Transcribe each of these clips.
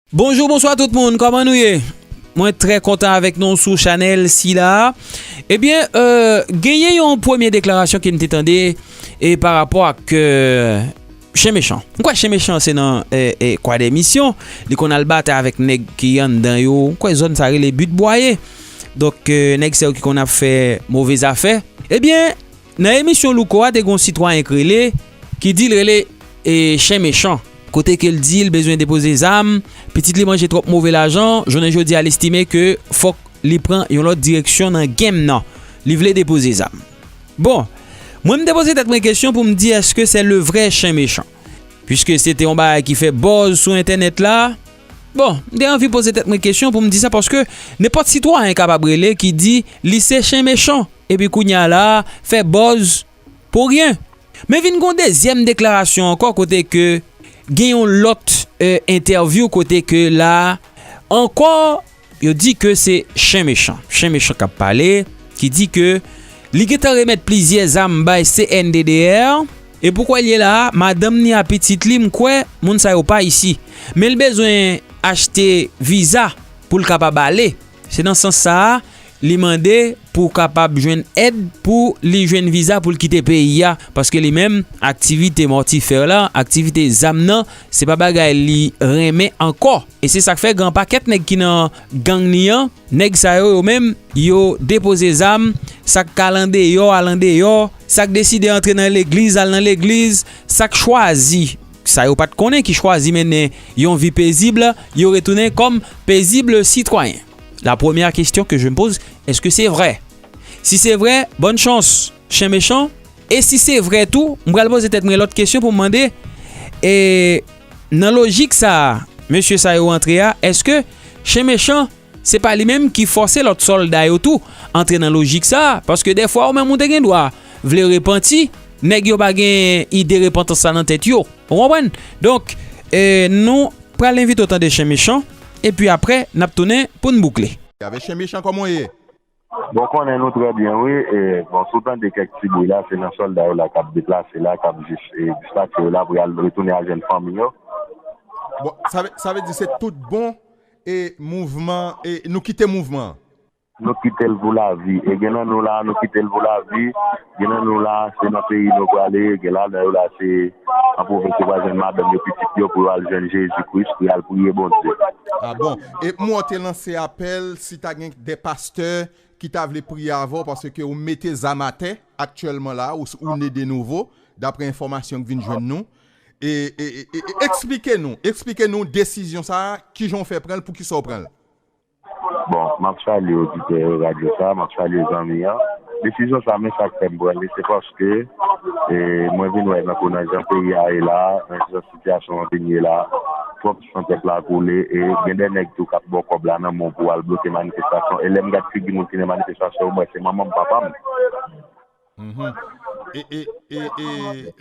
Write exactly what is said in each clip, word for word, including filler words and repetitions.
Bonjou, bonswa tout moun, kòman nou ye? Mwen trè kontan avèk nou sou chanèl sila. Ebyen, euh, genyen yon premye deklarasyon ke m te tande e pa rapò ak, euh, Chen Mechan. M kwè Chen Mechan se nan, eh, eh, Kwadèmisyon. Li konn al batay avèk nèg ki anndan yo. M kwè zòn sa rele But Bwaye. Donk, eh, nèg sa yo ki konn ap fè move zafè. Ebyen, nan emisyon Louko a, te gen yon sitwayen k rele, ki di l rele, eh, Chen Mechan. Kote ke l di l bezwen depoze zam, pitit li manje twòp move lajan, jounen jodi a, l estime ke fòk li pran yon lòt direksyon nan game nan. Li vle depoze zam. Bon, mwen m te poze tèt mwen kesyon pou m di, èske se le vrè Chen Mechan? Piske se te yon bagay ki fè buzz sou entènèt la. Bon, m te anvi poze tèt mwen kesyon pou m di sa, paske nenpòt sitwayen kapab rele ki di li se Chen Mechan, epi kounye a la, fè buzz pou ryen. Men vin gon dezyèm deklarasyon ankò kote ke gen yon lòt, eh, entèvyou kote ke la ankò, yo di ke se Chen Mechan. Chen Mechan k ap pale, ki di ke li gentan remèt plizyè zam bay C N D D R, e pou kwè l ye la a, madanm ni a pitit li, m kwè moun sa yo pa isi. Men l bezwen achte viza pou l kapab ale. Se nan sans sa a, li mande pou kapab jwenn èd pou li jwenn viza pou l kite peyi a, paske li menm, aktivite mòtifè la, aktivite zam nan, se pa bagay li renmen ankò. E se sa k fè gen pakèt nèg ki nan gang li an, nèg sa yo, yo menm, yo depoze zam, sa k ka al andeyò, al andeyò, sa k deside antre nan legliz, al nan legliz, sa k chwazi, sa yo pa t konnen ki chwazi mennen yon vi pezib, yo retounen kòm pezib sitwayen. La première question que je me pose, est-ce que c'est vrai? Si se vrè, bòn chans, Chen Mechan. E si se vrè tou, m pral poze tèt mwen lòt kesyon pou m mande, e nan lojik sa a, mesye sa yo antre a, èske Chen Mechan se pa li menm ki fòse lòt sòlda yo tou antre nan lojik sa a? Paske dèfwa ou menm ou te gen dwa vle repanti, nèg yo pa gen ide repantans sa nan tèt yo. Ou konprann? Donk, e, nou pral envite w tande Chen Mechan, epi apre, n ap tounen pou n boukle. Avè Chen Mechan, kòman w ye? Bon, konnen nou trè byen, wi. E, bon, si w tande kèk ti bri la, se nan sòlda yo la k ap deplase la, k ap jis, e, dispache yo la pou y al retounen al jwenn fanmi yo. Bon, sa vle, sa vle di se tout bon, e, mouvman, e, nou kite mouvman an? Nou kite l pou lavi. E gen nan nou la, nou kite l pou lavi. Gen nan nou la, se nan peyi nou prale. Gen ladan yo la, se an pwovens yo pral jwenn madanm yo, pitit yo, pou yo al jwenn Jezi Kris, pou y al priye Bondye. Ah bon? E m wè w te lanse apèl, si ta gen de pastè ki ta vle priye avè w, paske ou mete zam atè aktyèlman la, ou, ou ne de nouvo, daprè enfòmasyon k vin jwenn nou. E, e, e, e, e eksplike nou, eksplike nou desizyon sa a, kijan w fè pran l, poukisa w pran l? Bon, m ap salye oditè radyo sa, m ap salye zanmi an. Desizyon sa, men sa k fè m pran li, se paske, e, mwen vin wè nan kou nan jan peyi a ye la, nan jan sitiyasyon an vin ye la, twòp san pèp la koule, e gen de nèg tou k ap bò kòb la nan men w pou al bloke manifestasyon. E lè m gad figi moun ki nan manifestasyon, m wè se manman m, papa m. Mhm. E, e, e, e,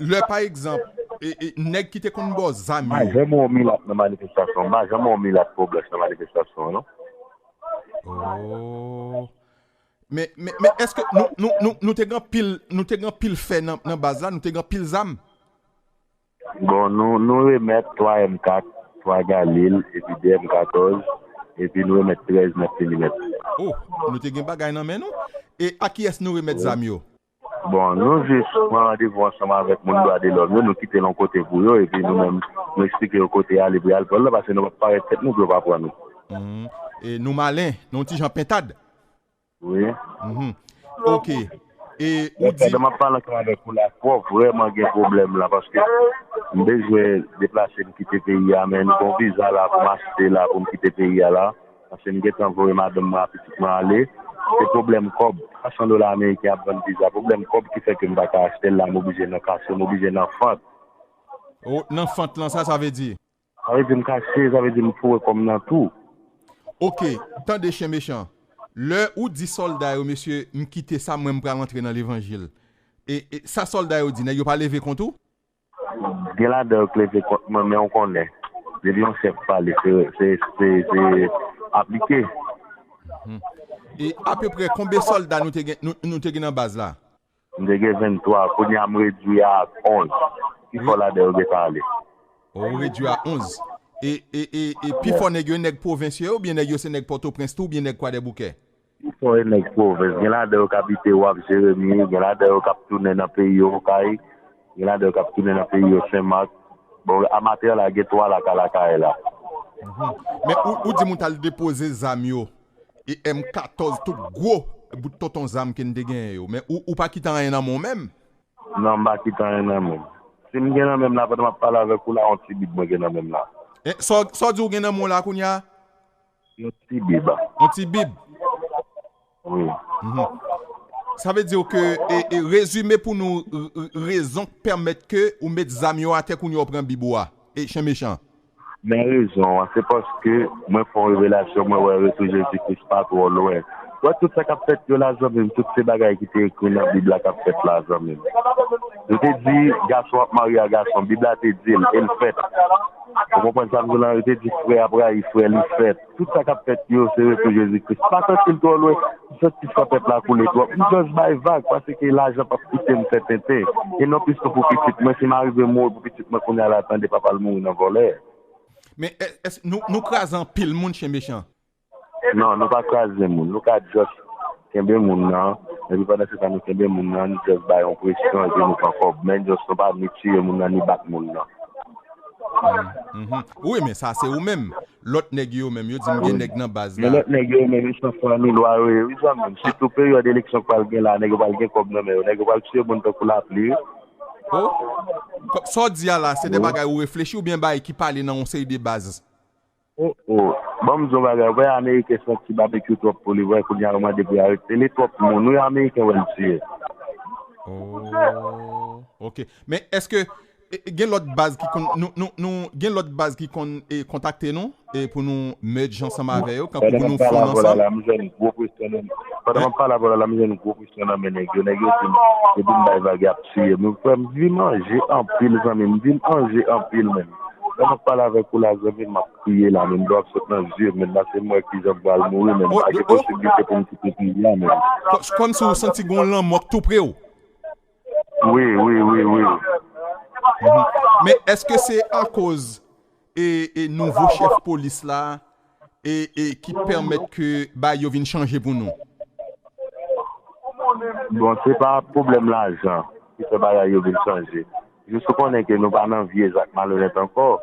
lè pa egzanp, e, e, nèg ki te konn ba w zam yo. M pa janm wè yon milat nan manifestasyon. M pa janm wè yon milat po blanch nan manifestasyon, non. Oh. Men, men, men èske nou, nou, nou, nou te gen anpil, nou te gen anpil fè nan, nan baz la, nou te gen anpil zam? Bon, nou, nou remèt twa M kat, twa Galil, epi de M katòz, epi nou remèt trèz nèf milimèt. Oh, nou te gen bagay nan men nou? E a kiyès nou remèt zam yo? Bon, nou jis pran randevou ansanm avèk moun dwa de lòm yo, nou kite l yon kote pou yo, epi nou menm, nou eksplike yo kote y ale pou y al pran l la, paske nou p ap parèt tèt nou pou yo pa pran nou. Hmm. E nou malen, nou yon ti jan pentad. Wi. Mhm. Ok. E ou di... Pandan m ap pale ansanm avèk ou la, fò vrèman gen pwoblèm la, paske m bezwen deplase m kite peyi a, men m gon viza la pou m achte la pou m kite peyi a la, paske m gentan voye madanm mwen ak pitit mwen ale. Se pwoblèm kòb, twa san dola ameriken ap vann viza, pwoblèm kòb ki fè ke m pa ka achte l la, m oblije nan kache, m oblije nan fant. Oh, nan fant lan, sa sa vle di? Sa vle di m kache, sa vle di m foure kò m nan tou. Ok, tande Chen Mechan. Lè ou di sòlda yo, mesye, m kite sa, mwen m pral antre nan levanjil. E, e sa sòlda yo di, nèg yo pa leve kont ou? Gen ladan yo k leve kont mwen, men ou konnen. Depi yon chèf pale, se, se, se, se aplike. Mhm. E apeprè konbyen sòlda nou te gen, nou, nou te gen nan baz la? M te gen venntwa, kounye a m redui a onz. Pi fò ladan yo gentan ale. Ou redui a onz. E, e, e, e pifò nèg yo, nèg pwovens yo, oubyen nèg yo se nèg Pòtoprens tou, oubyen nèg Kwadèboukè? Pifò e nèg pwovens. Gen ladan yo k abite Waf, Jeremi, gen ladan yo k ap tounen nan peyi yo, Okay, gen ladan yo k ap tounen nan peyi yo, Senmak. Bon, a maten an la, gen twa la k al Akayè la. Mhm. Men ou, ou di m ou t al depoze zam yo, e M katòz, tout gwo bout tonton zam ke n te genyen yo. Men ou, ou pa kite anyen nan men w menm? Non, m pa kite anyen nan men m. Si m gen nan men m la, pandan m ap pale avèk ou la, yon ti bib mwen gen nan men m la. E, sa w, sa w di w gen nan men w la kounye a? Yon ti bib. Yon ti bib? Wi. Mhm. Sa vle di ke, e, e, rezime pou nou, r-, r-, rezon k pèmèt ke ou met zam yo atè kounye a w pran bib ou a, e, Chen Mechan. Men rezon an, se paske mwen fè yon revelasyon, mwen wè retou Jezi Kris pa twò lwen. Wè tout sa k ap fèt yo la, zanmi m, tout se bagay ki te ekri nan Bib la k ap fèt la, zanmi m. Yo te di gason ap marye a gason, Bib la te di l, e l fèt. Ou konprann sa m di w la? Yo te di frè ap rayi frè, li fèt. Tout sa k ap fèt yo, se retou Jezi Kris. M pa santi l twò lwen, m santi san pèp la koule twòp. M just bay vag, paske lajan p ap kite m fè tenten. E non plis non pou pitit mwen, si m arive mouri pou pitit mwen kounye a la, tande papa l mouri nan vòlè. Men, è-, èske nou, nou kraze anpil moun, Chen Mechan? Non, nou pa kraze moun. Nou ka just kenbe moun nan. Epi pandan se tan nou kenbe moun nan, nou just bay yon presyon epi nou pran kòb. Men just nou pa ni tiye moun nan, ni bat moun nan. Mhm. Wi, men sa se ou menm. Lòt nèg yo menm, yo di m gen nèg nan baz la. Men lòt nèg yo menm, yo se fanmi lwa yo ye, wi, zanmi m. Sitou peryòd eleksyon k pral gen la, nèg yo pral gen kòb nan men yo. Nèg yo pral tiye moun tankou lapli, wi. Oh? Sa w di a la, se de bagay ou reflechi oubyen bagay ki pale nan yon seri de baz? Oh, oh. Ban m di w yon bagay, ou wè Ameriken santi babekyou twòp pou li, wè kounye a yo mande pou y arete li, twòp moun, wi, Ameriken wè l tiye. Oh, ok. Men èske, e, e, gen lòt baz ki konn, nou, nou, nou, gen lòt baz ki konn, e, kontakte nou, e, pou nou merge ansanm avè yo, kankou pou nou fon ansanm? Pandan m ap pale avè w la, la, m jwenn gwo presyon nan, pandan m ap pale avè w la, la, m jwenn gwo presyon nan men nèg yo. Nèg yo di m, depi m bay vag, y ap tiye m. Frè m, di m anje anpil, zanmi m, di m anje anpil, menm. Lè m ap pale avèk ou la, zanmi m, m ap kriye la, menm dlo ap sot nan zye m, menm, paske m wè kijan m pral mouri, menm. Pa gen posiblite pou m kite peyi a, menm. Kò-, kòmsi ou santi gon lanmò k tou pre w? Wi, wi, wi, wi. Mhm. Men èske se akoz, e, e, nouvo chèf polis la, e, e ki pèmèt ke bagay yo vin chanje pou nou? Bon, se pa pwoblèm lajan ki fè bagay yo vin chanje. Jis ou konnen ke nou pa nan vye zak malonèt ankò.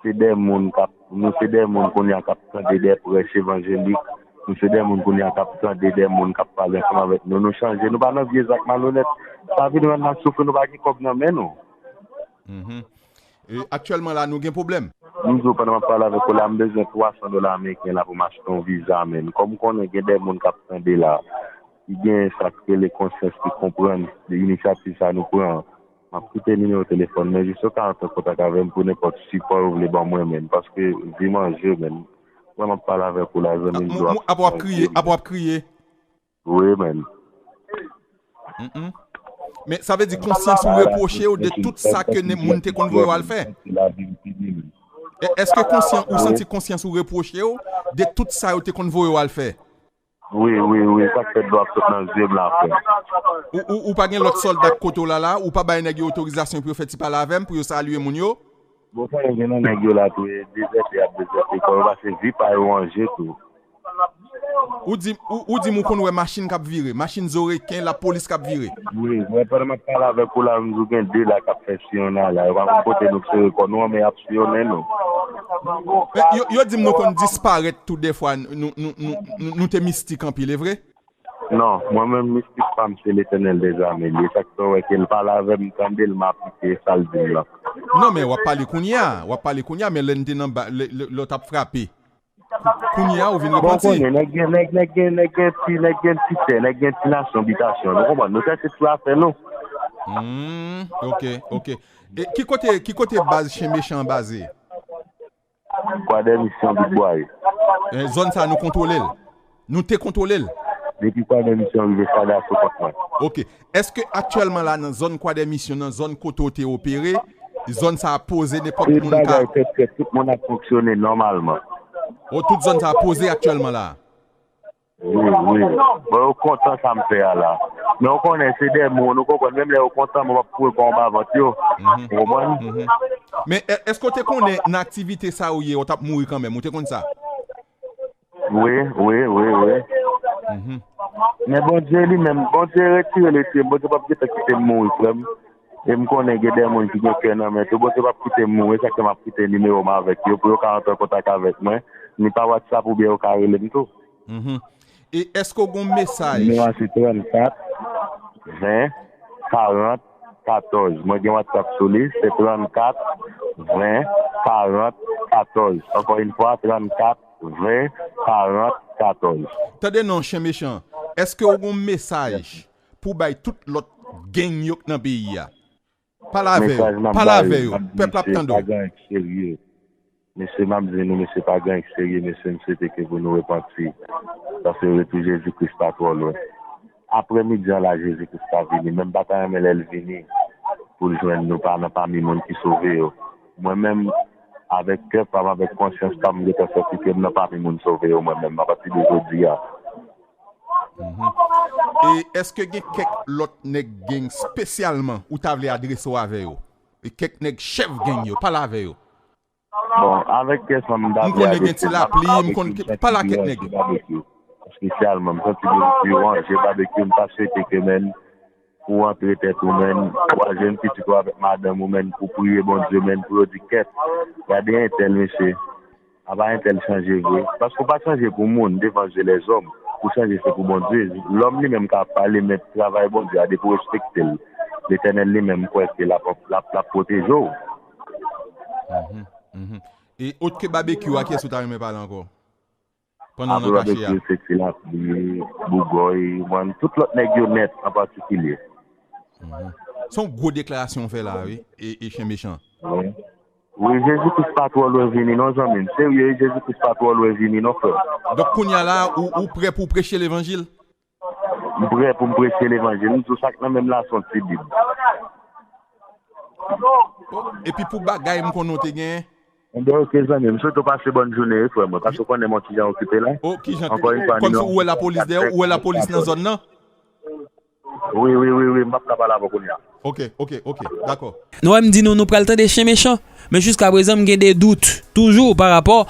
Se de moun k ap, nou se de moun kounye a k ap tande de prèch evanjelik. Nou se de moun kounye a k ap tande de moun k ap pale ansanm avèk nou. Nou chanje, nou pa nan vye zak malonèt. Sa vin rann n ap soufri, nou pa gen kòb nan men nou. Mhm. E aktyèlman la, nou gen pwoblèm? M di w, pandan m ap pale avèk ou la, m bezwen twa san dola ameriken la pou m achte yon viza, menm. Kòm m konnen gen de moun k ap tande la, ki gen sa k rele konsyans, ki konprann de inisyativ sa nou pran an, m ap kite nimewo telefòn mwen, jis yo ka antre an kontak avè m pou nenpòt sipò yo vle ban mwen, menm. Paske vi m an je, menm. Wè m ap pale avèk ou la, zanmi m, dlo ap sot nan zye m. Apa w ap kriye? Apa w ap kriye? Wi, menm. Mm-mm. Men sa vle di konsyans ou repwoche w de tout sa ke ne-, moun te konn voye w al fè? E, èske konsyan, ou santi konsyans ou repwoche w de tout sa yo te konn voye w al fè? Wi, wi, wi, sa k fè dlo ap sot nan zye m la, frè. Ou, ou, ou pa gen lòt sòlda k kote w la la? Ou pa bay nèg yo otorizasyon pou yo fè ti pale avè m, pou yo salye moun yo? Bon, frè, gen nan nèg yo la tou, e dezète y ap dezète kò yo, paske vi pa yo an je tou. Ou di, ou, ou di m ou konn wè machin k ap vire, machin zoreken, lapolis k ap vire. Wi, mwen pandan m ap pale avèk ou la, m di w gen de la k ap fè siyonnay la. Yo pa konn kote nou sere kò nou an, men y ap siyonnen nou. Men yo, yo di m nou konn disparèt tou dèfwa, nou, nou, nou, nou, nou te mistik anpil, e vre? Non, mwen menm mistik pa m se Letènèl dèzame li. E sa k fè w wè ke l pale avè m, m tande l, m aplike sa l di m lan. Non, men w ap pale kounye a, w ap pale kounye a, men lè n te nan ba-, lè, lè, lè w t ap frape. Kou-, kounye a, ou vin repanti. Bon, konnen, nèg gen, nèg, nèg gen, nèg gen ti, nèg gen ti tè, nèg gen ti nasyon, bitasyon. Nou konprann, nou tè se ti afè nou. Hmm, ok, ok. E ki kote, ki kote baz Chen Mechan an baze? Kwadèmisyon, Bit Bwaye. E, zòn sa a, nou kontwole l? Nou te kontwole l? Depi Kwadèmisyon rive Sada sou kont mwen. Ok. Èske aktyèlman la, nan zòn Kwadèmisyon, nan zòn kote w te opere, zòn sa a poze, nenpòt moun ka... Tout bagay fèt, fèt, tout moun ap fonksyone nòmalman. O, tout zòn sa a poze aktyèlman la? Wi, wi. Bon, yo kontan sa m fè a la. Men w konnen, se de moun, ou konprann, menm lè yo kontan, men w ap foure kò w anba vant yo. Ou konprann? Men è- èske w te konnen nan aktivite sa ou ye, w t ap mouri kanmenm? Ou te konn sa? Wi, wi, wi, wi. Men Bondye li menm, Bondye retire l, retire m. Bondye p ap gentan kite m mouri, frè m. E m konnen gen de moun ki gen kè nan men tou. Bondye p ap kite m mouri, se sa k fè m ap kite nimewo m avèk yo pou yo ka rantre an kontak avèk mwen, ni pa WhatsApp oubyen yo ka rele m tou. E èske w gen yon mesaj? Nimewo a se trannkat ven karant katòz. Mwen gen WhatsApp sou li, se trannkat ven karant katòz. Ankò yon fwa, trannkat ven karant katòz. Tande non, Chen Mechan, èske w gen yon mesaj pou bay tout lòt gang yo k nan peyi a? Pale avè yo, pale avè yo, pèp la ap tande w. Mesye, m ap di nou, mesye, pa gen anyen k serye, mesye, m swete ke pou nou repanti. Paske retou Jezi Kris pa twò lwen. Apre midi an la, Jezi Kris ka vini, men m pa ta renmen lè l vini pou l jwenn nou pa nan pami moun ki sove yo. Mwen menm, avèk kè pa m, avèk konsyans pa m, m gentan santi ke m nan pami moun sove yo, mwen menm, apati de jodi a. E èske gen kèk lòt nèg gang espesyalman ou ta vle adrese w avè yo? E kèk nèg chèf gang yo, pale avè yo. Bon, avèk kè sa m ta vle adrese m, m konnen gen ti lapli, m konn pale ak kèk nèg yo. Espesyalman, m santi gen yon anje Babekyou, m ta swete ke, menn, pou w antre tèt ou, menn, pou w al jwenn pitit ou avèk madanm ou, menn, pou w priye Bondye, menn, pou yo di kèt, gade entèl, mesye. Apa entèl chanje vre. Paske w pa chanje pou moun devan zye lèzòm. Ou chanje se pou Bondye. Lòm li menm ka ap pale, men travay Bondye a, depi w respekte l, Letènèl li menm, m kwè ke l ap, l ap, l ap pwoteje w. E ot ke Babekyou a, kiyès ou ta renmen pale ankò? Pandan w nan kache a. Apre Babekyou, se Ti Lapli, Bougòy, mwen, tout lòt nèg yo nèt an patikilye. Se yon gwo deklarasyon w fè la, wi, e, e Chen Mechan. Wi, Jezi Kris pa twò lwen vini non, zanmi m. Serye, Jezi Kris pa twò lwen vini non, frè m. Donk, kounye a la, ou, ou prè pou w preche levanjil? M prè pou m preche levanjil. M di w sa k nan men m la se yon ti Bib. Epi pou bagay m konnen w te genyen? Enben, oke, zanmi m. M swete w pase bòn jounen, wi, frè mwen. Paske w konnen m yon ti jan okipe la. O, ki jan? Ankò yon fwa, kòmsi ou wè lapolis dèyè w, ou wè lapolis nan zòn nan? Wi, wi, wi, wi, m p ap ka pale avè w kounye a. Oke, oke, oke, dakò. Nou wè m di nou, nou pral tande Chen Mechan, men jiska prezan m gen de dout toujou pa rapò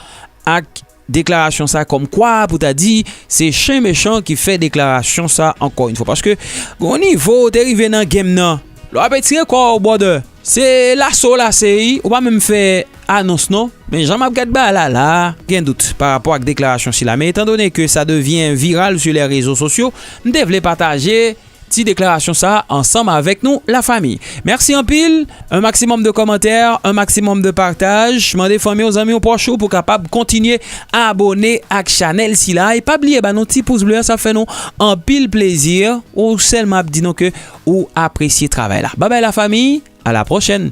ak deklarasyon sa, kòmkwa pou ta di se Chen Mechan ki fè deklarasyon sa ankò yon fwa. Paske gon nivo w te rive nan game nan, lè w ap etire kò w, brother, se laso la se, wi, ou pa menm fè anons non. Men jan m ap gad bagay la la, gen dout pa rapò ak deklarasyon sila. Men etandone ke sa devyen viral sur les réseaux sociaux, m te vle pataje ti deklarasyon sa a ansanm avèk nou, lafanmi. Mèsi anpil. Un maximum de commentaires, un maximum de partage. Mande fanmi w, zanmi w, pwòch ou pou kapab kontinye abòne ak chanèl sila. E pa bliye ba nou ti pous ble a, sa fè nou anpil plezi. Ou sèlman ap di nou ke ou apresye travay la. Babay lafanmi, à la prochaine.